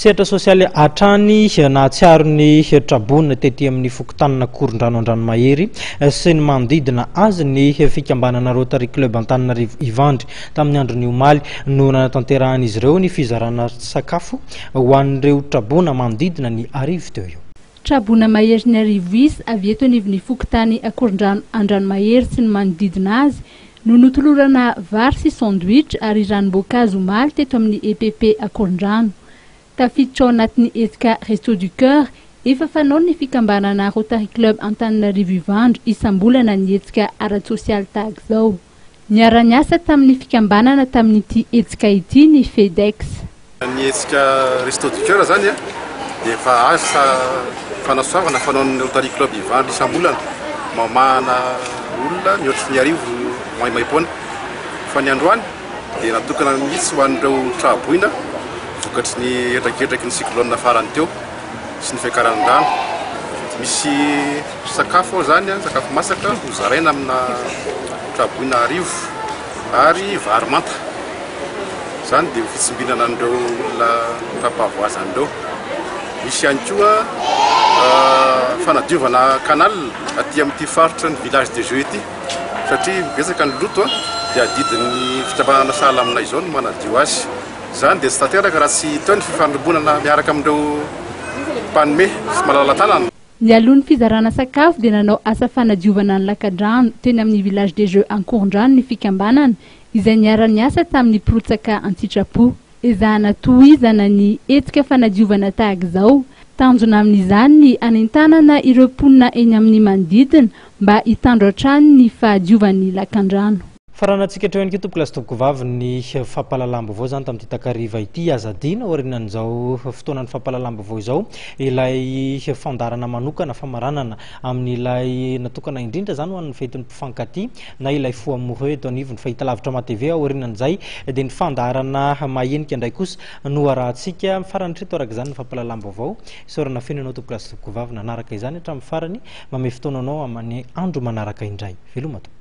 Sehatra sosialy hatrany nahatsiaro ny traboina tety amin'ny fokontanin'Ankorondrano Andranomahery sy ny manodidina azy ny fikambanana Rotary Club Antananarivo Ivandry. Tamin'ny andron'ny omaly no nanatanterahan'izy ireo ny fizarana sakafo ho an'ireo traboina manodidina ny 1000 teo eo. Traboina maherin'ny 1000 isa avy eto anivon'ny fokontany Ankorondrano Andranomahery sy ny manodidina azy no notolorana vary sy sandwich ary ranom-boankazo omaly teto amin'ny EPP Ankorondrano. Tafiditra ao anatin'ny hetsika Resto du Coeur efa fanaon'ny fikambanana Rotary Club Antananarivo Ivandry isam-bolana ny hetsika ara-tsosialy tahaka izao. Niara-niasa tamin'ny fikambanana tamin'ity hetsika ity ny Fedex. Ny hetsika Resto du Coeur izany dia efa asa fanasoavana fanaon'ny Rotary Club Ivandry isam-bolana, mamahana olona mihoatry ny 1000 maimaimpoana. Fa ny androany dia natokana mihitsy ho an'ireo tra-boina vokatry ny hetraketraky ny cyclone farany teo sy ny fiakaran'ny rano. Misy sakafo ao izany, sakafo masaka ho zaraina amina tra-boina 1000 ary vary manta. Izany dia ho fitsimbinana an'ireo olona tra-pahavoazana ireo. Misy ihany koa fanadiovana canal aty amin'ity faritra ny village des jeux ity. Satria betsaka ny loto dia adidin'ny fikambanana sahala aminay izao ny manadio azy. Izany dia tsy tanteraka raha tsy teo ny fifandrombonana miaraka amin'ireo mpanome sy malala-tanana. Nialoha ny fizarana sakafo dia nanao asa fanadiovana ny lakadrano teny amin'ny Village des Jeux Ankorondrano ny fikambanana izay niara-niasa tamin'ny mpirotsaka an-tsitrapo. Ezahana tohizana ny hetsika fanadiovana tahaka izao. Tanjona amin'izany ny hanentanana ireo mponina eny amin'ny manodidina mba hitandro hatrany ny fahadiovan'ny lakandrano. Faranantsika hatreo ihany koa tompoko lahy sy tompoko vavy ny fampahalalam-baovao izany tamin'ity takariva ity. Aza adino aorianan'izao fotoanan'ny fampahalalam-baovao izao ilay fandaharana manokana famaranana amin'ilay natokana indrindra izany ho an'ny fetin'ny mpifankatia na ilay fo amoureux eto anivon'ny fahitalavitra MATV. Aorianan'izay dia ny fandaharana mahenika indray kosa no arahantsika. Farany hatreto araka izany ny fampahalalam-baovao. Isaorana feno ianao tompoko lahy sy tompoko vavy nanaraka izany hatramin'ny farany. Mamehy fotoana anao amin'ny andro manaraka indray. Veloma tompoko.